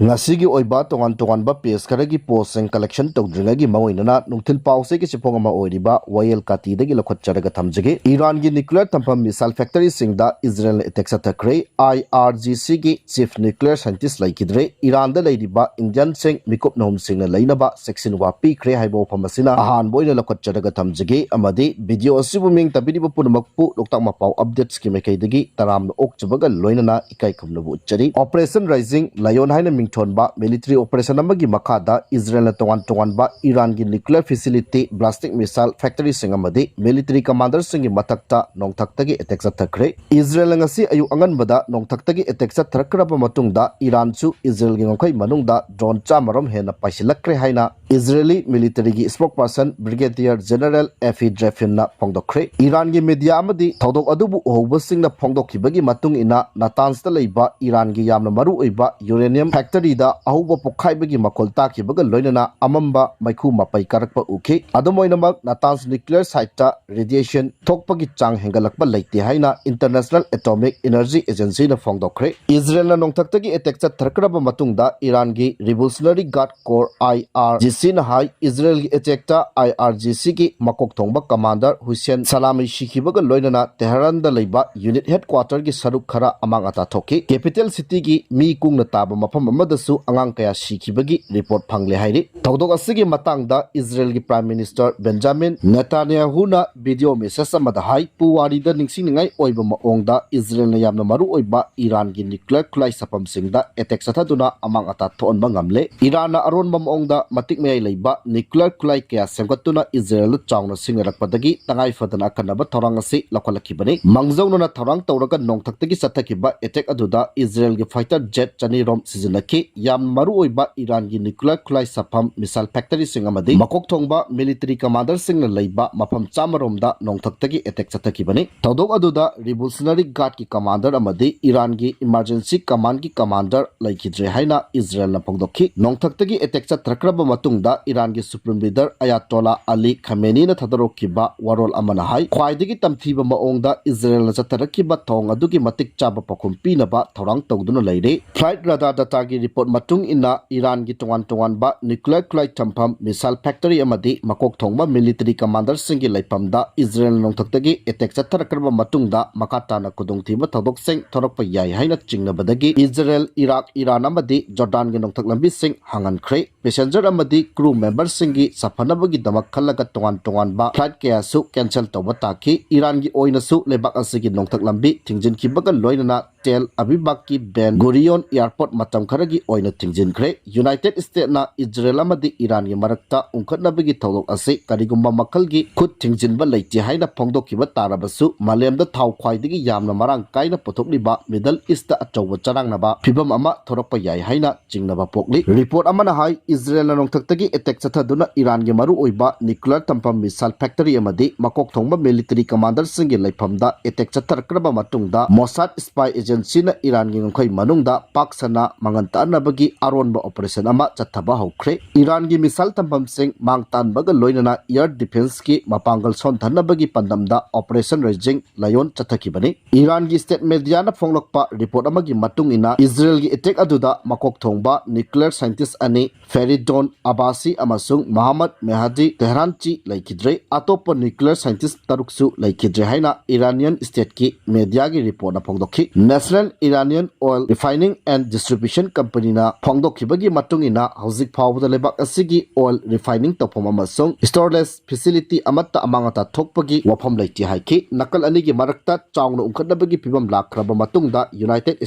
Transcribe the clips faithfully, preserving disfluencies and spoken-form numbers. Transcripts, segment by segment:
ꯉꯁꯤꯒꯤ ꯑꯣꯏꯕ ꯇꯣꯉꯥꯟ ꯇꯣꯉꯥꯟꯕ ꯄꯦꯖ ꯈꯔꯒꯤ ꯄꯣꯁꯁꯤꯡ ꯀꯂꯦꯛꯁꯟ ꯇꯧꯗ꯭ꯔꯤꯉꯩꯒꯤ ꯃꯥꯡꯑꯣꯏꯅꯅ ꯅꯨꯡꯊꯤꯜ ꯄꯥꯎꯆꯦꯒꯤ ꯆꯦꯐꯣꯡ ꯑꯃ ꯑꯣꯏꯔꯤꯕ ꯋꯥꯌꯦꯜ ꯀꯥꯇꯤꯗꯒꯤ ꯂꯧꯈꯠꯆꯔꯒ ꯊꯝꯖꯒꯦ꯫ ꯏꯔꯥꯟꯒꯤ ꯅ꯭ꯌꯨꯀ꯭ꯂꯤꯌꯔ ꯊꯝꯐꯝ ꯃꯤꯁꯥꯏꯜ ꯐꯦꯛꯇꯔꯤꯁꯤꯡꯗ ꯏꯖꯔꯦꯜꯅ ꯑꯦꯇꯦꯛ ꯆꯠꯊꯈ꯭ꯔꯦ꯫ ꯑꯥꯏ ꯑꯥꯔ ꯖꯤ ꯁꯤꯒꯤ ꯆꯤꯐ ꯅ꯭ꯌꯨꯀ꯭ꯂꯤꯌꯔ ꯁꯥꯏꯟꯇꯤꯁ ꯂꯩꯈꯤꯗ꯭ꯔꯦ꯫ ꯏꯔꯥꯟꯗ ꯂꯩꯔꯤꯕ ꯏꯟꯗꯤꯌꯟꯁꯤꯡ ꯃꯤꯀꯨꯞ ꯅꯍꯨꯝꯁꯤꯡꯅ ꯂꯩꯅꯕ ꯆꯦꯛꯁꯤꯟ ꯋꯥ ꯄꯤꯈ꯭ꯔꯦ ꯍꯥꯏꯕ ꯋꯥꯐꯝ ꯑꯁꯤꯅ ꯑꯍꯥꯟꯕ ꯑꯣꯏꯅ ꯂꯧꯈꯠꯆꯔꯒ ꯊꯝꯖꯒꯦ꯫ ꯑꯃꯗꯤ ꯚꯤꯗꯤꯑꯣ ꯑꯁꯤꯕꯨ ꯃꯤꯡ ꯇꯝꯕꯤꯔꯤꯕ ꯄꯨꯝꯅꯃꯛꯄꯨ ꯂꯣꯛꯇꯥꯛ ꯃꯄꯥꯎ ꯑꯞꯗꯦꯠꯁꯀꯤ ꯃꯥꯏꯀꯩꯗꯒꯤ ꯇꯔꯥꯝꯅ ꯑꯣꯛꯆꯕꯒ ꯂꯣꯏꯅꯅ ꯏꯀꯥꯏ ꯈꯨꯝꯅꯕ ꯎꯠꯆꯔꯤ꯫ ꯑꯣꯄꯔꯦꯁꯟ ꯔꯥꯏꯖꯤꯡ ꯂꯥꯏꯑꯣꯟ ꯍꯥꯏꯅ ꯃꯤꯡꯊꯣꯟꯕ ꯃꯤꯂꯤꯇꯔꯤ ꯑꯣꯄꯔꯦꯁꯟ ꯑꯃꯒꯤ ꯃꯈꯥꯗ ꯏꯖꯔꯦꯜꯅ ꯇꯣꯉꯥꯟ ꯇꯣꯉꯥꯟꯕ ꯏꯔꯥꯟꯒꯤ ꯅ꯭ꯌꯨꯀ꯭ꯂꯤꯌꯔ ꯐꯦꯁꯤꯂꯤꯇꯤ, ꯕ꯭ꯂꯥꯁꯇꯤꯛ ꯃꯤꯁꯥꯏꯜ ꯐꯦꯛꯇꯔꯤꯁꯤꯡ ꯑꯃꯗꯤ ꯃꯤꯂꯤꯇꯔꯤ ꯀꯃꯥꯟꯗꯔꯁꯤꯡꯒꯤ ꯃꯊꯛꯇ ꯅꯣꯡꯊꯛꯇꯒꯤ ꯑꯦꯇꯦꯛ ꯆꯠꯊꯈ꯭ꯔꯦ꯫ ꯏꯖꯔꯦꯜꯅ ꯉꯁꯤ ꯑꯌꯨꯛ ꯑꯉꯟꯕꯗ ꯅꯣꯡꯊꯛꯇꯒꯤ ꯑꯦꯇꯦꯛ ꯆꯠꯊꯔꯛꯈ꯭ꯔꯕ ꯃꯇꯨꯡꯗ ꯏꯔꯥꯟꯁꯨ ꯏꯖꯔꯦꯜꯒꯤ ꯉꯝꯈꯩ ꯃꯅꯨꯡꯗ ꯗ꯭ꯔꯣꯟ ꯆꯥꯃꯔꯣꯝ ꯍꯦꯟꯅ ꯄꯥꯏꯁꯤꯜꯂꯛꯈ꯭ꯔꯦ ꯍꯥꯏꯅ ꯏꯖꯔꯦꯂꯤ ꯃꯤꯂꯤꯇꯔꯤꯒꯤ ꯁ꯭ꯄꯣꯛ ꯄꯔꯁꯟ ꯕ꯭ꯔꯤꯒꯦꯗꯤꯌꯔ ꯖꯦꯅꯔꯦꯜ ꯑꯦꯐꯤ ꯗ꯭ꯔꯦꯐꯤꯟꯅ ꯐꯣꯡꯗꯣꯛꯈ꯭ꯔꯦ꯫ ꯏꯔꯥꯟꯒꯤ ꯃꯤꯗꯤꯌꯥ ꯑꯃꯗꯤ ꯊꯧꯗꯣꯛ ꯑꯗꯨꯕꯨ ꯎꯍꯧꯕꯁꯤꯡꯅ ꯐꯣꯡꯗꯣꯛꯈꯤꯕꯒꯤ ꯃꯇꯨꯡ ꯏꯟꯅ, ꯅꯇꯥꯟꯁꯇ ꯂꯩꯕ ꯏꯔꯥꯟꯒꯤ ꯌꯥꯝꯅ ꯃꯔꯨ ꯑꯣꯏꯕ ꯌꯨꯔꯦꯅꯤꯌꯝ ꯐꯦꯛꯇꯔꯤꯗ ꯑꯍꯧꯕ ꯄꯣꯛꯈꯥꯏꯕꯒꯤ ꯃꯈꯣꯜ ꯇꯥꯈꯤꯕꯒ ꯂꯣꯏꯅꯅ ꯑꯃꯝꯕ ꯃꯩꯈꯨ ꯃꯄꯩ ꯀꯥꯔꯛꯄ ꯎꯈꯤ꯫ ꯑꯗꯨꯝ ꯑꯣꯏꯅꯃꯛ, ꯅꯇꯥꯟꯁ ꯅ꯭ꯌꯨꯀ꯭ꯂꯤꯌꯔ ꯁꯥꯏꯠꯇ ꯔꯦꯗꯤꯌꯦꯁꯟ ꯊꯣꯛꯄꯒꯤ ꯆꯥꯡ ꯍꯦꯟꯒꯠꯂꯛꯄ ꯂꯩꯇꯦ ꯍꯥꯏꯅ ꯏꯟꯇꯔꯅꯦꯁꯅꯦꯜ ꯑꯦꯇꯣꯃꯤꯛ ꯏꯅꯔꯖꯤ ꯑꯦꯖꯦꯟꯁꯤꯅ ꯐꯣꯡꯗꯣꯛꯈ꯭ꯔꯦ꯫ ꯏꯖꯔꯦꯜꯅ ꯅꯣꯡꯊꯛꯇꯒꯤ ꯑꯦꯇꯦꯛ ꯆꯠꯊꯔꯛꯈ꯭ꯔꯕ ꯃꯇꯨꯡꯗ ꯏꯔꯥꯟꯒꯤ ꯔꯤꯚꯣꯂꯨꯁꯅꯔꯤ ꯒꯥꯔꯗ ꯀꯣꯔ, ꯑꯥꯏ ꯑꯥꯔ ꯖꯤ ꯁꯤꯅ ꯍꯥꯏ, ꯏꯖꯔꯦꯜꯒꯤ ꯑꯦꯇꯦꯛꯇ ꯑꯥꯏ ꯑꯥꯔ ꯖꯤ ꯁꯤꯒꯤ ꯃꯀꯣꯛ ꯊꯣꯡꯕ ꯀꯃꯥꯟꯗꯔ ꯍꯨꯁꯦꯟ ꯁꯂꯥꯃꯤ ꯁꯤꯈꯤꯕꯒ ꯂꯣꯏꯅꯅ ꯇꯦꯍꯔꯥꯟꯗ ꯂꯩꯕ ꯌꯨꯅꯤꯠ ꯍꯦꯗꯀ꯭ꯋꯥꯇꯔꯒꯤ ꯁꯔꯨꯛ ꯈꯔ ꯑꯃꯥꯡ ꯑꯇꯥ ꯊꯣꯛꯈꯤ꯫ ꯀꯦꯄꯤꯇꯦꯜ ꯁꯤꯇꯤꯒꯤ ꯃꯤ ꯀꯨꯡꯅ ꯇꯥꯕ ꯃꯐꯝ ꯑꯃꯗꯁꯨ ꯑꯉꯥꯡ ꯀꯌꯥ ꯁꯤꯈꯤꯕꯒꯤ ꯔꯤꯄꯣꯔꯠ ꯐꯪꯂꯦ ꯍꯥꯏꯔꯤ꯫ ꯊꯧꯗꯣꯛ ꯑꯁꯤꯒꯤ ꯃꯇꯥꯡꯗ ꯏꯖꯔꯦꯜꯒꯤ prime minister Benjamin ꯅꯦꯇꯥꯟꯌꯥꯍꯨꯅ video message ꯑꯃꯗ ꯍꯥꯏ, ꯄꯨꯋꯥꯔꯤꯗ ꯅꯤꯡꯁꯤꯡꯅꯤꯡꯉꯥꯏ ꯑꯣꯏꯕ ꯃꯑꯣꯡꯗ ꯏꯖꯔꯦꯜꯅ ꯌꯥꯝꯅ ꯃꯔꯨ ꯑꯣꯏꯕ ꯏꯔꯥꯟꯒꯤ ꯅ꯭ꯌꯨꯀ꯭ꯂꯤꯌꯔ ꯈꯨꯠꯂꯥꯏ ꯁꯥꯐꯝꯁꯤꯡꯗ ꯑꯦꯇꯦꯛ ꯆꯠꯊꯗꯨꯅ ꯑꯃꯥꯡ ꯑꯇꯥ ꯊꯣꯛꯍꯟꯕ ꯉꯝꯂꯦ꯫ ꯏꯔꯥꯟꯅ ꯑꯔꯣꯟꯕ ꯃꯑꯣꯡꯗ ꯃꯇꯤꯛ ꯃꯌꯥꯏ ꯂꯩꯕ ꯅ꯭ꯌꯨꯀ꯭ꯂꯤꯌꯔ ꯈꯨꯠꯂꯥꯏ ꯀꯌꯥ ꯁꯦꯝꯒꯠꯇꯨꯅ ꯏꯖꯔꯦꯜꯗ ꯆꯥꯎꯅ ꯁꯤꯖꯤꯟꯅꯔꯛꯄꯗꯒꯤ ꯇꯉꯥꯏ ꯐꯗꯅ ꯑꯀꯟꯅꯕ ꯊꯧꯔꯥꯡ ꯑꯁꯤ ꯂꯧꯈꯠꯂꯛꯈꯤꯕꯅꯤ꯫ ꯃꯥꯡꯖꯧꯅꯅ ꯊꯧꯔꯥꯡ ꯇꯧꯔꯒ ꯅꯣꯡꯊꯛꯇꯒꯤ ꯆꯠꯊꯈꯤꯕ ꯑꯦꯇꯦꯛ ꯑꯗꯨꯗ ꯏꯖꯔꯦꯜꯒꯤ ꯐꯥꯏꯇꯔ ꯖꯦꯠ ꯆꯅꯤꯔꯣꯝ ꯁꯤꯖꯤꯟꯅꯈꯤ꯫ ꯌꯥꯝ ꯃꯔꯨ ꯑꯣꯏꯕ ꯏꯔꯥꯟꯒꯤ ꯅ꯭ꯌꯨꯀ꯭ꯂꯤꯌꯔ ꯈꯨꯠꯂꯥꯏ ꯁꯥꯐꯝ, ꯃꯤꯁꯥꯏꯜ ꯐꯦꯛꯇꯔꯤꯁꯤꯡ ꯑꯃꯗꯤ ꯃꯀꯣꯛ ꯊꯣꯡꯕ ꯃꯤꯂꯤꯇꯔꯤ ꯀꯃꯥꯟꯗꯔꯁꯤꯡꯅ ꯂꯩꯕ ꯃꯐꯝ ꯆꯥꯃꯔꯣꯝꯗ ꯅꯣꯡꯊꯛꯇꯒꯤ ꯑꯦꯇꯦꯛ ꯆꯠꯊꯈꯤꯕꯅꯤ꯫ ꯊꯧꯗꯣꯛ ꯑꯗꯨꯗ ꯔꯤꯚꯣꯂꯨꯁꯅꯔꯤ ꯒꯥꯔꯗꯀꯤ ꯀꯃꯥꯟꯗꯔ ꯑꯃꯗꯤ ꯏꯔꯥꯟꯒꯤ ꯏꯃꯥꯔꯖꯦꯟꯁꯤ ꯀꯃꯥꯟꯒꯤ ꯀꯃꯥꯟꯗꯔ ꯂꯩꯈꯤꯗ꯭ꯔꯦ ꯍꯥꯏꯅ ꯏꯖꯔꯦꯜꯅ ꯐꯣꯡꯗꯣꯛꯈꯤ꯫ ꯅꯣꯡꯊꯛꯇꯒꯤ ꯑꯦꯇꯦꯛ ꯆꯠꯊꯔꯛꯈ꯭ꯔꯕ ꯃꯇꯨꯡꯗ ꯏꯔꯥꯟꯒꯤ ꯁꯨꯄ꯭ꯔꯤꯝ ꯂꯤꯗꯔ ꯑꯌꯥꯇꯣꯂꯥ ꯑꯂꯤ ꯈꯃꯦꯅꯤꯅ ꯊꯥꯗꯣꯔꯛꯈꯤꯕ ꯋꯥꯔꯣꯜ ꯑꯃꯅ ꯍꯥꯏ, ꯈ꯭ꯋꯥꯏꯗꯒꯤ ꯇꯝꯊꯤꯕ ꯃꯑꯣꯡꯗ ꯏꯖꯔꯦꯜꯅ ꯆꯠꯊꯔꯛꯈꯤꯕ ꯊꯧꯑꯣꯡ ꯑꯗꯨꯒꯤ ꯃꯇꯤꯛ ꯆꯥꯕ ꯄꯥꯎꯈꯨꯝ ꯄꯤꯅꯕ ꯊꯧꯔꯥꯡ ꯇꯧꯗꯨꯅ ꯂꯩꯔꯦ꯫ ꯐ꯭ꯂꯥꯏꯠ ꯔꯥꯗꯥꯔ ꯗꯇꯥꯒꯤ ꯔꯤꯄꯣꯔꯠ ꯃꯇꯨꯡ ꯏꯟꯅ, ꯏꯔꯥꯟꯒꯤ ꯇꯣꯉꯥꯟ ꯇꯣꯉꯥꯟꯕ ꯅ꯭ꯌꯨꯀ꯭ꯂꯤꯌꯔ ꯈꯨꯠꯂꯥꯏ ꯊꯝꯐꯝ, ꯃꯤꯁꯥꯏꯜ ꯐꯦꯛꯇꯔꯤ ꯑꯃꯗꯤ ꯃꯀꯣꯛ ꯊꯣꯡꯕ ꯃꯤꯂꯤꯇꯔꯤ ꯀꯃꯥꯟꯗꯔꯁꯤꯡꯒꯤ ꯂꯩꯐꯝꯗ ꯏꯖꯔꯦꯜꯅ ꯅꯣꯡꯊꯛꯇꯒꯤ ꯑꯦꯇꯦꯛ ꯆꯠꯊꯔꯛꯈ꯭ꯔꯕ ꯃꯇꯨꯡꯗ ꯃꯈꯥ ꯇꯥꯅ ꯈꯨꯗꯣꯡꯊꯤꯕ ꯊꯧꯗꯣꯛꯁꯤꯡ ꯊꯣꯔꯛꯄ ꯌꯥꯏ ꯍꯥꯏꯅ ꯆꯤꯡꯅꯕꯗꯒꯤ ꯏꯖꯔꯦꯜ, ꯏꯔꯥꯛ, ꯏꯔꯥꯟ ꯑꯃꯗꯤ ꯖꯣꯔꯗꯥꯟꯒꯤ ꯅꯣꯡꯊꯛ ꯂꯝꯕꯤꯁꯤꯡ ꯍꯥꯡꯍꯟꯈ꯭ꯔꯦ꯫ ꯄꯦꯁꯦꯟꯖꯔ ꯑꯃꯗꯤ ꯀ꯭ꯔꯨ ꯃꯦꯝꯕꯔꯁꯤꯡꯒꯤ ꯁꯥꯐꯅꯕꯒꯤꯗꯃꯛ ꯈꯜꯂꯒ ꯇꯣꯉꯥꯟ ꯇꯣꯉꯥꯟꯕ ꯐ꯭ꯂꯥꯏꯠ ꯀꯌꯥꯁꯨ ꯀꯦꯟꯁꯦꯜ ꯇꯧꯕ ꯇꯥꯈꯤ꯫ ꯏꯔꯥꯟꯒꯤ ꯑꯣꯏꯅꯁꯨ ꯂꯩꯕꯥꯛ ꯑꯁꯤꯒꯤ ꯅꯣꯡꯊꯛ ꯂꯝꯕꯤ ꯊꯤꯡꯖꯤꯟꯈꯤꯕꯒ ꯂꯣꯏꯅꯅ ꯇꯦꯜ ꯑꯕꯤꯕꯀꯤ ꯕꯦꯟ ꯒꯨꯔꯤꯌꯣꯟ ꯑꯦꯌꯔꯄꯣꯔꯠ ꯃꯇꯝ ꯈꯔꯒꯤ ꯑꯣꯏꯅ ꯊꯤꯡꯖꯤꯟꯈ꯭ꯔꯦ꯫ ꯌꯨꯅꯥꯏꯇꯦꯗ ꯁ꯭ꯇꯦꯠꯅ ꯏꯖꯔꯦꯜ ꯑꯃꯗꯤ ꯏꯔꯥꯟꯒꯤ ꯃꯔꯛꯇ ꯎꯪꯈꯠꯅꯕꯒꯤ ꯊꯧꯗꯣꯛ ꯑꯁꯤ ꯀꯔꯤꯒꯨꯝꯕ ꯃꯈꯜꯒꯤ ꯈꯨꯠ ꯊꯤꯡꯖꯤꯟꯕ ꯂꯩꯇꯦ ꯍꯥꯏꯅ ꯐꯣꯡꯗꯣꯛꯈꯤꯕ ꯇꯥꯔꯕꯁꯨ, ꯃꯥꯂꯦꯝꯗ ꯊꯥꯎ ꯈ꯭ꯋꯥꯏꯗꯒꯤ ꯌꯥꯝꯅ ꯃꯔꯥꯡ ꯀꯥꯏꯅ ꯄꯨꯊꯣꯛꯂꯤꯕ ꯃꯤꯗꯜ ꯏꯁꯇ ꯑꯆꯧꯕ ꯆꯔꯥꯡꯅꯕ ꯐꯤꯚꯝ ꯑꯃ ꯊꯣꯔꯛꯄ ꯌꯥꯏ ꯍꯥꯏꯅ ꯆꯤꯡꯅꯕ ꯄꯣꯛꯂꯤ꯫ ꯔꯤꯄꯣꯔꯠ ꯑꯃꯅ ꯍꯥꯏ, ꯏꯖꯔꯦꯜꯅ ꯅꯣꯡꯊꯛꯇꯒꯤ ꯑꯦꯇꯦꯛ ꯆꯠꯊꯗꯨꯅ ꯏꯔꯥꯟꯒꯤ ꯃꯔꯨꯑꯣꯏꯕ ꯅ꯭ꯌꯨꯀ꯭ꯂꯤꯌꯔ ꯊꯝꯐꯝ, ꯃꯤꯁꯥꯏꯜ ꯐꯦꯛꯇꯔꯤ ꯑꯃꯗꯤ ꯃꯀꯣꯛ ꯊꯣꯡꯕ ꯃꯤꯂꯤꯇꯔꯤ ꯀꯃꯥꯟꯗꯔꯁꯤꯡꯒꯤ ꯂꯩꯐꯝꯗ ꯑꯦꯇꯦꯛ ꯆꯠꯊꯔꯛꯈ꯭ꯔꯕ ꯃꯇꯨꯡꯗ, ꯃꯣꯁꯥꯗ ꯁ꯭ꯄꯥꯏ ꯑꯦꯖꯦꯟꯁꯤꯅ ꯏꯔꯥꯟꯒꯤ ꯉꯝꯈꯩ ꯃꯅꯨꯡꯗ ꯄꯥꯛ ꯁꯟꯅ ꯃꯥꯡꯍꯟ ꯇꯥꯛꯍꯟꯅꯕꯒꯤ ꯑꯔꯣꯟꯕ ꯑꯣꯄꯔꯦꯁꯟ ꯑꯃ ꯆꯠꯊꯕ ꯍꯧꯈ꯭ꯔꯦ꯫ ꯏꯔꯥꯟꯒꯤ ꯃꯤꯁꯥꯏꯜ ꯊꯝꯐꯝꯁꯤꯡ ꯃꯥꯡ ꯇꯥꯛꯍꯟꯕꯒ ꯂꯣꯏꯅꯅ ꯑꯦꯌꯔ ꯗꯤꯐꯦꯟꯁꯀꯤ ꯃꯄꯥꯡꯒꯜ ꯁꯣꯟꯊꯍꯟꯅꯕꯒꯤ ꯄꯥꯟꯗꯝꯗ ꯑꯣꯄꯔꯦꯁꯟ ꯔꯦꯖꯤꯡ ꯂꯥꯌꯣꯟ ꯆꯠꯊꯈꯤꯕꯅꯤ꯫ ꯏꯔꯥꯟꯒꯤ ꯁ꯭ꯇꯦꯠ ꯃꯦꯗꯤꯌꯥꯅ ꯐꯣꯡꯂꯛꯄ ꯔꯤꯄꯣꯔꯠ ꯑꯃꯒꯤ ꯃꯇꯨꯡ ꯏꯟꯅ, ꯏꯖꯔꯦꯜꯒꯤ ꯑꯦꯇꯦꯛ ꯑꯗꯨꯗ ꯃꯀꯣꯛ ꯊꯣꯡꯕ ꯅ꯭ꯌꯨꯀ꯭ꯂꯤꯌꯔ ꯁꯥꯏꯟꯇꯤꯁ ꯑꯅꯤ, ꯐꯦꯔꯤꯗꯣꯟ ꯑꯕꯥꯁꯤ ꯑꯃꯁꯨꯡ ꯃꯣꯍꯝꯃꯗ ꯃꯦꯍꯗꯤ ꯇꯦꯍꯔꯥꯟꯆꯤ ꯂꯩꯈꯤꯗ꯭ꯔꯦ꯫ ꯑꯇꯣꯞꯄ ꯅ꯭ꯌꯨꯀ꯭ꯂꯤꯌꯔ ꯁꯥꯏꯟꯇꯤꯁ ꯇꯔꯨꯛꯁꯨ ꯂꯩꯈꯤꯗ꯭ꯔꯦ ꯍꯥꯏꯅ ꯏꯔꯥꯅꯤꯌꯟ ꯁ꯭ꯇꯦꯠꯀꯤ ꯃꯦꯗꯤꯌꯥꯒꯤ ꯔꯤꯄꯣꯔꯠꯅ ꯐꯣꯡꯗꯣꯛꯈꯤ꯫ National Iranian oil refining and distribution ꯀꯝꯄꯅꯤꯅ ꯐꯣꯡꯗꯣꯛꯈꯤꯕꯒꯤ ꯃꯇꯨꯡ ꯏꯟꯅ, ꯍꯧꯖꯤꯛ ꯐꯥꯎꯕꯗ ꯂꯩꯕꯥꯛ ꯑꯁꯤꯒꯤ ꯑꯣꯏꯜ ꯔꯤꯐꯥꯏꯅꯤꯡ ꯇꯧꯐꯝ ꯑꯃꯁꯨꯡ ꯁ꯭ꯇꯣꯔꯦꯖ ꯐꯦꯁꯤꯂꯤꯇꯤ ꯑꯃꯠꯇ ꯑꯃꯥꯡ ꯑꯇꯥ ꯊꯣꯛꯄꯒꯤ ꯋꯥꯐꯝ ꯂꯩꯇꯦ ꯍꯥꯏꯈꯤ꯫ ꯅꯥꯀꯜ ꯑꯅꯤꯒꯤ ꯃꯔꯛꯇ ꯆꯥꯎꯅ ꯎꯪꯈꯠꯅꯕꯒꯤ ꯐꯤꯚꯝ ꯂꯥꯛꯈ꯭ꯔꯕ ꯃꯇꯨꯡꯗ, ꯌꯨꯅꯥꯏꯇꯦꯗ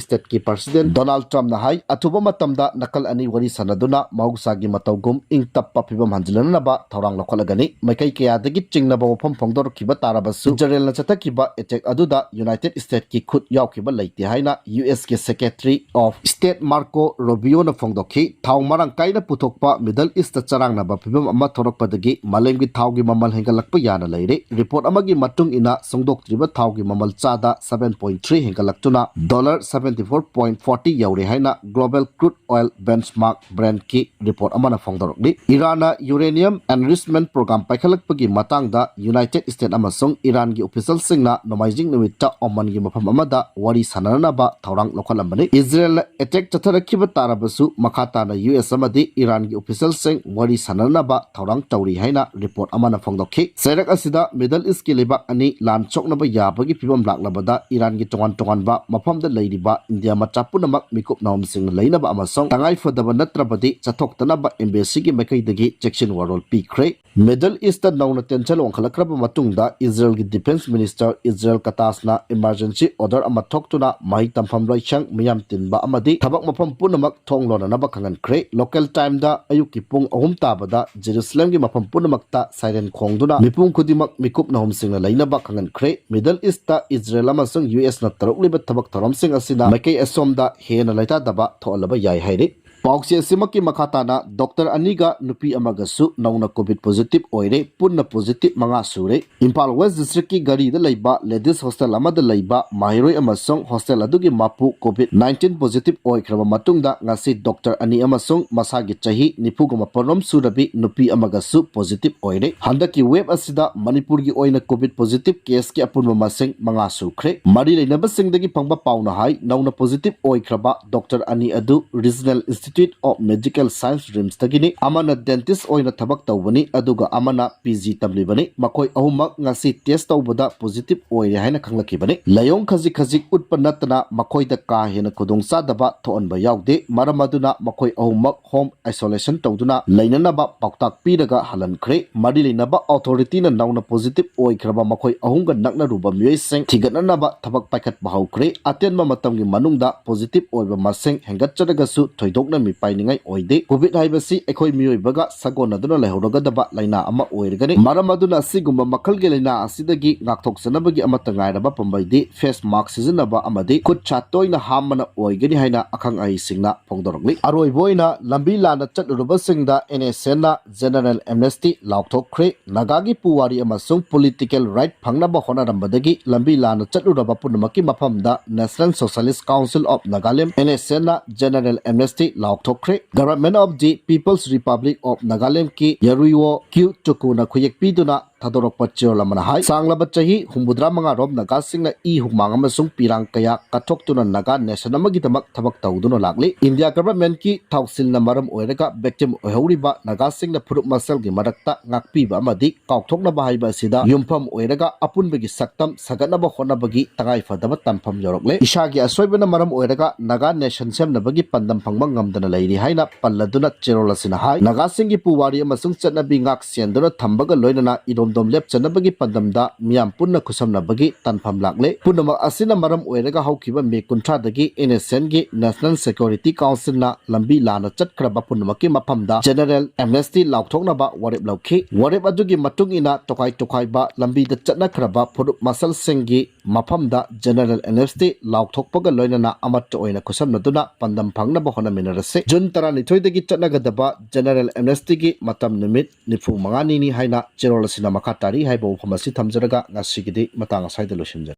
ꯁ꯭ꯇꯦꯠꯀꯤ ꯄ꯭ꯔꯁꯤꯗꯦꯟ ꯗꯣꯅꯥꯜꯗ ꯇ꯭ꯔꯝꯞꯅ ꯍꯥꯏ, ꯑꯊꯨꯕ ꯃꯇꯝꯗ ꯅꯥꯀꯜ ꯑꯅꯤ ꯋꯥꯔꯤ ꯁꯥꯟꯅꯗꯨꯅ ꯃꯍꯧꯁꯥꯒꯤ ꯃꯇꯧꯒꯨꯝ ꯏꯪ ꯇꯞꯄ ꯐꯤꯚꯝ ꯍꯟꯖꯤꯜꯍꯟꯅꯕ ꯊꯧꯔꯥꯡ ꯂꯧꯈꯠꯂꯒꯅꯤ꯫ ꯃꯥꯏꯀꯩ ꯀꯌꯥꯗꯒꯤ ꯆꯤꯡꯅꯕ ꯋꯥꯐꯝ ꯐꯣꯡꯗꯣꯔꯛꯈꯤꯕ ꯇꯥꯔꯕꯁꯨ, ꯏꯖꯔꯦꯜꯅ ꯆꯠꯊꯈꯤꯕ ꯑꯦꯇꯦꯛ ꯑꯗꯨꯗ ꯌꯨꯅꯥꯏꯇꯦꯗ ꯁ꯭ꯇꯦꯠꯀꯤ ꯈꯨꯠ ꯌꯥꯎꯈꯤꯕ ꯂꯩꯇꯦ ꯍꯥꯏꯅ ꯌꯨ ꯑꯦꯁꯀꯤ secretary of state Marco Rubio ꯐꯣꯡꯗꯣꯛꯈꯤ꯫ ꯊꯥꯎ ꯃꯔꯥꯡ ꯀꯥꯏꯅ ꯄꯨꯊꯣꯛꯄ ꯃꯤꯗꯜ ꯏꯁꯇ ꯆꯔꯥꯡꯅꯕ ꯐꯤꯚꯝ ꯑꯃ ꯊꯣꯔꯛꯄꯗꯒꯤ ꯃꯥꯂꯦꯝꯒꯤ ꯊꯥꯎꯒꯤ ꯃꯃꯜ ꯍꯦꯟꯒꯠꯂꯛꯄ ꯌꯥꯅ ꯂꯩꯔꯦ꯫ ꯔꯤꯄꯣꯔꯠ ꯑꯃꯒꯤ ꯃꯇꯨꯡ ꯏꯟꯅ, ꯁꯣꯡꯗꯣꯛꯇ꯭ꯔꯤꯕ ꯊꯥꯎꯒꯤ ꯃꯃꯜ ꯆꯥꯗ seven point three ꯍꯦꯟꯒꯠꯂꯛꯇꯨꯅ dollar seventy four point forty ꯌꯧꯔꯦ ꯍꯥꯏꯅ Global Crude Oil Benchmark Brentꯀꯤ ꯔꯤꯄꯣꯔꯠ ꯑꯃꯅ ꯐꯣꯡꯗꯣꯔꯛꯂꯤ꯫ ꯏꯔꯥꯟꯅ uranium enrichment program ꯄꯥꯏꯈꯠꯂꯛꯄꯒꯤ ꯃꯇꯥꯡꯗ ꯌꯨꯅꯥꯏꯇꯦꯗ ꯁ꯭ꯇꯦꯠ ꯑꯃꯁꯨꯡ ꯏꯔꯥꯟꯒꯤ ꯑꯣꯐꯤꯁꯤꯌꯦꯜꯁꯤꯡꯅ ꯅꯣꯡꯃꯥꯏꯖꯤꯡ ꯅꯨꯃꯤꯠꯇ ꯑꯣꯃꯟꯒꯤ ꯃꯐꯝ ꯑꯃꯗ ꯋꯥꯔꯤ ꯁꯥꯟꯅꯅꯕ ꯊꯧꯔꯥꯡ ꯂꯧꯈꯠꯂꯝꯕꯅꯤ꯫ ꯏꯖꯔꯦꯜꯅ ꯑꯦꯇꯦꯛ ꯆꯠꯊꯔꯛꯈꯤꯕ ꯇꯥꯔꯕꯁꯨ, ꯃꯈꯥ ꯇꯥꯅ ꯌꯨ ꯑꯦꯁ ꯑꯃꯗꯤ ꯏꯔꯥꯟꯒꯤ ꯑꯣꯐꯤꯁꯤꯌꯦꯜꯁꯤꯡ ꯋꯥꯔꯤ ꯁꯥꯟꯅꯅꯕ ꯊꯧꯔꯥꯡ ꯇꯧꯔꯤ ꯍꯥꯏꯅ ꯔꯤꯄꯣꯔꯠ ꯑꯃꯅ ꯐꯣꯡꯗꯣꯛꯈꯤ꯫ ꯆꯩꯔꯛ ꯑꯁꯤꯗ ꯃꯤꯗꯜ ꯏꯁꯀꯤ ꯂꯩꯕꯥꯛ ꯑꯅꯤ ꯂꯥꯟ ꯁꯣꯛꯅꯕ ꯌꯥꯕꯒꯤ ꯐꯤꯕꯝ ꯂꯥꯛꯂꯕꯗ, ꯏꯔꯥꯟꯒꯤ ꯇꯣꯉꯥꯟ ꯇꯣꯉꯥꯟꯕ ꯃꯐꯝꯗ ꯂꯩꯔꯤꯕ ꯏꯟꯗꯤꯌꯥ ꯃꯆꯥ ꯄꯨꯝꯅꯃꯛ ꯃꯤꯀꯨꯞ ꯅꯥꯍꯨꯝꯁꯤꯡꯅ ꯂꯩꯅꯕ ꯑꯃꯁꯨꯡ ꯇꯉꯥꯏ ꯐꯗꯕ ꯅꯠꯇ꯭ꯔꯕꯗꯤ ꯆꯠꯊꯣꯛꯇꯅꯕ ꯑꯦꯝꯕꯦꯁꯤꯒꯤ ꯃꯥꯏꯀꯩꯗꯒꯤ ꯆꯦꯛꯁꯤꯟ ꯋꯥꯔꯣꯜ ꯄꯤꯈ꯭ꯔꯦ꯫ ꯃꯤꯗꯜ ꯏꯁꯇ ꯅꯧꯅ ꯇꯦꯟꯁꯟ ꯋꯥꯡꯈꯠꯂꯛꯈ꯭ꯔꯕ ꯃꯇꯨꯡꯗ, ꯏꯖꯔꯦꯜꯒꯤ ꯗꯤꯐꯦꯟꯁ ꯃꯤꯅꯤꯁꯇꯔ ꯏꯖꯔꯦꯜ ꯀꯇꯥꯁꯅ ꯏꯃꯔꯖꯦꯟꯁꯤ ꯑꯣꯔꯗꯔ ꯑꯃ ꯊꯣꯛꯇꯨꯅ ꯃꯍꯩ ꯇꯝꯐꯝ, ꯂꯣꯏꯁꯪ, ꯃꯤꯌꯥꯝ ꯇꯤꯟꯕ ꯑꯃꯗꯤ ꯊꯕꯛ ꯃꯐꯝ ꯄꯨꯝꯅꯃꯛ ꯊꯣꯡ ꯂꯣꯟꯅꯅꯕ ꯈꯪꯍꯟꯈ꯭ꯔꯦ꯫ ꯂꯣꯀꯦꯜ ꯇꯥꯏꯝꯗ ꯑꯌꯨꯛꯀꯤ ꯄꯨꯡ ꯑꯍꯨꯝ ꯇꯥꯕꯗ ꯖꯦꯔꯨꯁꯂꯦꯝꯒꯤ ꯃꯐꯝ ꯄꯨꯝꯅꯃꯛꯇ ꯁꯥꯏꯔꯦꯟ ꯈꯣꯡꯗꯨꯅ ꯃꯤꯄꯨꯝ ꯈꯨꯗꯤꯡꯃꯛ ꯃꯤꯀꯨꯞ ꯅꯥꯍꯨꯝꯁꯤꯡꯅ ꯂꯩꯅꯕ ꯈꯪꯍꯟꯈ꯭ꯔꯦ꯫ ꯃꯤꯗꯜ ꯏꯁꯇ ꯏꯖꯔꯦꯜ ꯑꯃꯁꯨꯡ ꯌꯨ ꯑꯦꯁꯅ ꯇꯧꯔꯛꯂꯤꯕ ꯊꯕꯛ ꯊꯧꯔꯝꯁꯤꯡ ꯑꯁꯤꯅ ꯃꯥꯏꯀꯩ ꯑꯁꯣꯝꯗ ꯍꯦꯟꯅ ꯂꯩꯇꯥꯗꯕ ꯊꯣꯛꯍꯜꯂꯕ ꯌꯥꯏ ꯍꯥꯏꯔꯤ꯫ ꯄꯥꯎꯆꯦ ꯑꯁꯤꯃꯛꯀꯤ ꯃꯈꯥ ꯇꯥꯅ, ꯗꯣꯛꯇꯔ ꯑꯅꯤꯒ ꯅꯨꯄꯤ ꯑꯃꯒꯁꯨ ꯅꯧꯅ ꯀꯣꯚꯤꯗ ꯄꯣꯖꯤꯇꯤꯚ ꯑꯣꯏꯔꯦ꯫ ꯄꯨꯟꯅ ꯄꯣꯖꯤꯇꯤꯚ ꯃꯉꯥ ꯁꯨꯔꯦ꯫ ꯏꯝꯐꯥꯜ ꯋꯦꯁ ꯗꯤꯁꯇ꯭ꯔꯤꯛꯀꯤ ꯒꯥꯔꯤꯗ ꯂꯩꯕ ꯂꯦꯗꯤꯁ ꯍꯣꯁꯇꯦꯜ ꯑꯃꯗ ꯂꯩꯕ ꯃꯍꯩꯔꯣꯏ ꯑꯃꯁꯨꯡ ꯍꯣꯁꯇꯦꯜ ꯑꯗꯨꯒꯤ ꯃꯄꯨ ꯀꯣꯚꯤꯗ ꯅꯥꯏꯟꯇꯤꯟ ꯄꯣꯖꯤꯇꯤꯚ ꯑꯣꯏꯈ꯭ꯔꯕ ꯃꯇꯨꯡꯗ, ꯉꯁꯤ ꯗꯣꯛꯇꯔ ꯑꯅꯤ ꯑꯃꯁꯨꯡ ꯃꯁꯥꯒꯤ ꯆꯍꯤ ꯅꯤꯐꯨꯒ ꯃꯥꯄꯟ ꯔꯣꯝ ꯁꯨꯔꯕꯤ ꯅꯨꯄꯤ ꯑꯃꯒꯁꯨ ꯄꯣꯖꯤꯇꯤꯚ ꯑꯣꯏꯔꯦ꯫ ꯍꯟꯗꯛꯀꯤ ꯋꯦꯕ ꯑꯁꯤꯗ ꯃꯅꯤꯄꯨꯔꯒꯤ ꯑꯣꯏꯅ ꯀꯣꯚꯤꯗ ꯄꯣꯖꯤꯇꯤꯚ ꯀꯦꯁꯀꯤ ꯑꯄꯨꯟꯕ ꯃꯁꯤꯡ ꯃꯉꯥ ꯁꯨꯈ꯭ꯔꯦ꯫ ꯃꯔꯤ ꯂꯩꯅꯕꯁꯤꯡꯗꯒꯤ ꯐꯪꯕ ꯄꯥꯎꯅ ꯍꯥꯏ, ꯅꯧꯅ ꯄꯣꯖꯤꯇꯤꯚ ꯑꯣꯏꯈ꯭ꯔꯕ ꯗꯣꯛꯇꯔ ꯑꯅꯤ ꯑꯗꯨ regional institute of medical science, ꯔꯤꯝꯁꯇꯒꯤꯅꯤ꯫ ꯑꯃꯅ ꯗꯦꯟꯇꯤꯁ ꯑꯣꯏꯅ ꯊꯕꯛ ꯇꯧꯕꯅꯤ, ꯑꯗꯨꯒ ꯑꯃꯅ ꯄꯤ ꯖꯤ ꯇꯝꯂꯤꯕꯅꯤ꯫ ꯃꯈꯣꯏ ꯑꯍꯨꯝꯃꯛ ꯉꯁꯤ ꯇꯦꯁ ꯇꯧꯕꯗ ꯄꯣꯖꯤꯇꯤꯚ ꯑꯣꯏꯔꯦ ꯍꯥꯏꯅ ꯈꯪꯂꯛꯈꯤꯕꯅꯤ꯫ ꯂꯥꯏꯑꯣꯡ ꯈꯖꯤꯛ ꯈꯖꯤꯛ ꯎꯠꯄ ꯅꯠꯇꯅ ꯃꯈꯣꯏꯗ ꯀꯥ ꯍꯦꯟꯅ ꯈꯨꯗꯣꯡꯆꯥꯗꯕ ꯊꯣꯛꯍꯟꯕ ꯌꯥꯎꯗꯦ꯫ ꯃꯔꯝ ꯑꯗꯨꯅ ꯃꯈꯣꯏ ꯑꯍꯨꯝꯃꯛ ꯍꯣꯝ ꯑꯥꯏꯁꯣꯂꯦꯁꯟ ꯇꯧꯗꯨꯅ ꯂꯩꯅꯅꯕ ꯄꯥꯎꯇꯥꯛ ꯄꯤꯔꯒ ꯍꯜꯍꯟꯈ꯭ꯔꯦ꯫ ꯃꯔꯤ ꯂꯩꯅꯕ ꯑꯣꯊꯣꯔꯤꯇꯤꯅ ꯅꯧꯅ ꯄꯣꯖꯤꯇꯤꯚ ꯑꯣꯏꯈ꯭ꯔꯕ ꯃꯈꯣꯏ ꯑꯍꯨꯝꯒ ꯅꯛꯅꯔꯨꯕ ꯃꯤꯑꯣꯏꯁꯤꯡ ꯊꯤꯒꯠꯅꯅꯕ ꯊꯕꯛ ꯄꯥꯏꯈꯠꯄ ꯍꯧꯈ꯭ꯔꯦ꯫ ꯑꯇꯦꯟꯕ ꯃꯇꯝꯒꯤ ꯃꯅꯨꯡꯗ ꯄꯣꯖꯤꯇꯤꯚ ꯑꯣꯏꯕ ꯃꯁꯤꯡ ꯍꯦꯟꯒꯠꯆꯔꯒꯁꯨ ꯊꯣꯏꯗꯣꯛꯅ ꯃꯤꯄꯥꯏꯅꯤꯡꯉꯥꯏ ꯑꯣꯏꯗꯦ꯫ ꯀꯣꯚꯤꯗ ꯍꯥꯏꯕꯁꯤ ꯑꯩꯈꯣꯏ ꯃꯤꯑꯣꯏꯕꯒ ꯁꯥꯒꯣꯟꯅꯗꯨꯅ ꯂꯩꯍꯧꯔꯒꯗꯕ ꯂꯥꯏꯅꯥ ꯑꯃ ꯑꯣꯏꯔꯒꯅꯤ꯫ ꯃꯔꯝ ꯑꯗꯨꯅ ꯑꯁꯤꯒꯨꯝꯕ ꯃꯈꯜꯒꯤ ꯂꯥꯏꯅꯥ ꯑꯁꯤꯗꯒꯤ ꯉꯥꯛꯊꯣꯛꯆꯅꯕꯒꯤ ꯑꯃꯠꯇ ꯉꯥꯏꯔꯕ ꯄꯥꯝꯕꯩꯗꯤ ꯐꯦꯁ ꯃꯥꯁꯛ ꯁꯤꯖꯤꯟꯅꯕ ꯑꯃꯗꯤ ꯈꯨꯠ ꯁꯥ ꯇꯣꯏꯅ ꯍꯥꯝꯕꯅ ꯑꯣꯏꯒꯅꯤ ꯍꯥꯏꯅ ꯑꯈꯪ ꯑꯍꯩꯁꯤꯡꯅ ꯐꯣꯡꯗꯣꯔꯛꯂꯤ꯫ ꯑꯔꯣꯏꯕ ꯑꯣꯏꯅ ꯂꯝꯕꯤ ꯂꯥꯟꯅ ꯆꯠꯂꯨꯔꯕꯁꯤꯡꯗ ꯑꯦꯟ ꯑꯦꯁ ꯑꯦꯟꯅ ꯖꯦꯅꯔꯦꯜ ꯑꯦꯝꯅꯦꯁꯇꯤ ꯂꯥꯎꯊꯣꯛꯈ꯭ꯔꯦ꯫ ꯅꯥꯒꯥꯒꯤ ꯄꯨꯋꯥꯔꯤ ꯑꯃꯁꯨꯡ ꯄꯣꯂꯤꯇꯤꯀꯦꯜ ꯔꯥꯏꯠ ꯐꯪꯅꯕ ꯍꯣꯠꯅꯔꯝꯕꯗꯒꯤ ꯂꯝꯕꯤ ꯂꯥꯟꯅ ꯆꯠꯂꯨꯔꯕ ꯄꯨꯝꯅꯃꯛꯀꯤ ꯃꯐꯝꯗ National Socialist Council of Nagaland, N S ꯑꯦꯟꯅ ꯖꯦꯅꯔꯦꯜ ꯑꯦꯝꯅꯦꯁꯇꯤ ꯂꯥꯎꯊꯣꯛꯈ꯭ꯔꯦ꯫ Government of the People's Republic of Nagaland ꯀꯤ ꯌꯥꯔꯨꯏꯋꯣ ꯀ꯭ꯌꯨ ꯇꯨꯀꯨꯅ ꯈꯨꯌꯦꯛ ꯄꯤꯗꯨꯅ ꯊꯥꯗꯣꯔꯛꯄ ꯆꯦꯔꯣꯜ ꯑꯃꯅ ꯍꯥꯏ, ꯁꯥꯡꯂꯕ ꯆꯍꯤ ꯍꯨꯝꯐꯨꯇꯔꯥ ꯃꯉꯥ ꯔꯣꯝ ꯅꯥꯒꯥꯁꯤꯡꯅ ꯏ ꯍꯨꯃꯥꯡ ꯑꯃꯁꯨꯡ ꯄꯤꯔꯥꯡ ꯀꯌꯥ ꯀꯠꯊꯣꯛꯇꯨꯅ ꯅꯥꯒꯥ nation ꯑꯃꯒꯤꯗꯃꯛ ꯊꯕꯛ ꯇꯧꯗꯨꯅ ꯂꯥꯛꯂꯤ꯫ ꯏꯟꯗꯤꯌꯥ government ꯀꯤ ꯊꯧꯁꯤꯜꯅ ꯃꯔꯝ ꯑꯣꯏꯔꯒ victim ꯑꯣꯏꯍꯧꯔꯤꯕ ꯅꯥꯒꯥꯁꯤꯡꯅ ꯐꯨꯔꯨꯞ ꯃꯁꯦꯜꯒꯤ ꯃꯔꯛꯇ ꯉꯥꯛꯄꯤꯕ ꯑꯃꯗꯤ ꯀꯥꯎꯊꯣꯛꯅꯕ ꯍꯥꯏꯕ ꯑꯁꯤꯗ ꯌꯨꯝꯐꯝ ꯑꯣꯏꯔꯒ ꯑꯄꯨꯟꯕꯒꯤ ꯁꯛꯇꯝ ꯁꯥꯒꯠꯅꯕ ꯍꯣꯠꯅꯕꯒꯤ ꯇꯉꯥꯏꯐꯗꯕ ꯇꯥꯟꯐꯝ ꯌꯧꯔꯛꯂꯦ꯫ ꯏꯁꯥꯒꯤ ꯑꯁꯣꯏꯕꯅ ꯃꯔꯝ ꯑꯣꯏꯔꯒ ꯅꯥꯒꯥ nation ꯁꯦꯝꯅꯕꯒꯤ ꯄꯥꯟꯗꯝ ꯐꯪꯕ ꯉꯝꯗꯅ ꯂꯩꯔꯤ ꯍꯥꯏꯅ ꯄꯜꯂꯗꯨꯅ ꯆꯦꯔꯣꯜ ꯑꯁꯤꯅ ꯍꯥꯏ, ꯅꯥꯒꯥꯁꯤꯡꯒꯤ ꯄꯨꯋꯥꯔꯤ ꯑꯃꯁꯨꯡ ꯆꯠꯅꯕꯤ ꯉꯥꯛ ꯁꯦꯟꯗꯨꯅ ꯊꯝꯕꯒ ꯂꯣꯏꯅꯅ ꯏꯔꯣꯝꯗꯣꯝ ꯂꯦꯞꯆꯅꯕꯒꯤ ꯄꯥꯟꯗꯝꯗ ꯃꯤꯌꯥꯝ ꯄꯨꯟꯅ ꯈꯨꯠꯁꯝꯅꯕꯒꯤ ꯇꯥꯟꯐꯝ ꯂꯥꯛꯂꯦ꯫ ꯄꯨꯝꯅꯃꯛ ꯑꯁꯤꯅ ꯃꯔꯝ ꯑꯣꯏꯔꯒ ꯍꯧꯈꯤꯕ ꯃꯦ ꯀꯨꯟꯊ꯭ꯔꯥꯗꯒꯤ NSCN ꯒꯤ National Security Council ꯅ ꯂꯝꯕꯤ ꯂꯥꯟꯅ ꯆꯠꯈ꯭ꯔꯕ ꯄꯨꯝꯅꯃꯛꯀꯤ ꯃꯐꯝꯗ general amnesty ꯂꯥꯎꯊꯣꯛꯅꯕ ꯋꯥꯔꯦꯞ ꯂꯧꯈꯤ꯫ ꯋꯥꯔꯦꯞ ꯑꯗꯨꯒꯤ ꯃꯇꯨꯡ ꯏꯟꯅ ꯇꯣꯈꯥꯏ ꯇꯣꯈꯥꯏꯕ ꯂꯝꯕꯤꯗ ꯆꯠꯅꯈ꯭ꯔꯕ ꯐꯨꯔꯨꯞ ꯃꯁꯜꯁꯤꯡꯒꯤ ꯃꯐꯝꯗ general amnesty ꯂꯥꯎꯊꯣꯛꯄꯒ ꯂꯣꯏꯅꯅ ꯑꯃꯠꯇ ꯑꯣꯏꯅ ꯈꯨꯠꯁꯝꯅꯗꯨꯅ ꯄꯥꯟꯗꯝ ꯐꯪꯅꯕ ꯍꯣꯠꯅꯃꯤꯟꯅꯔꯁꯤ꯫ ꯖꯨꯟ ꯇꯔꯥꯅꯤꯊꯣꯏꯗꯒꯤ ꯆꯠꯅꯒꯗꯕ general amnesty ꯒꯤ ꯃꯇꯝ ꯅꯨꯃꯤꯠ ꯅꯤꯐꯨ ꯃꯉꯥꯅꯤꯅꯤ ꯍꯥꯏꯅ ꯆꯦꯔꯣꯜ ꯑꯁꯤꯅ ꯃꯈꯥ ꯇꯥꯔꯤ ꯍꯥꯏꯕ ꯋꯥꯐꯝ ꯑꯁꯤ ꯊꯝꯖꯔꯒ ꯉꯁꯤꯒꯤꯗꯤ ꯃꯇꯥꯡ ꯑꯁ꯭ꯋꯥꯏꯗ ꯂꯣꯏꯁꯤꯟꯖꯔꯦ꯫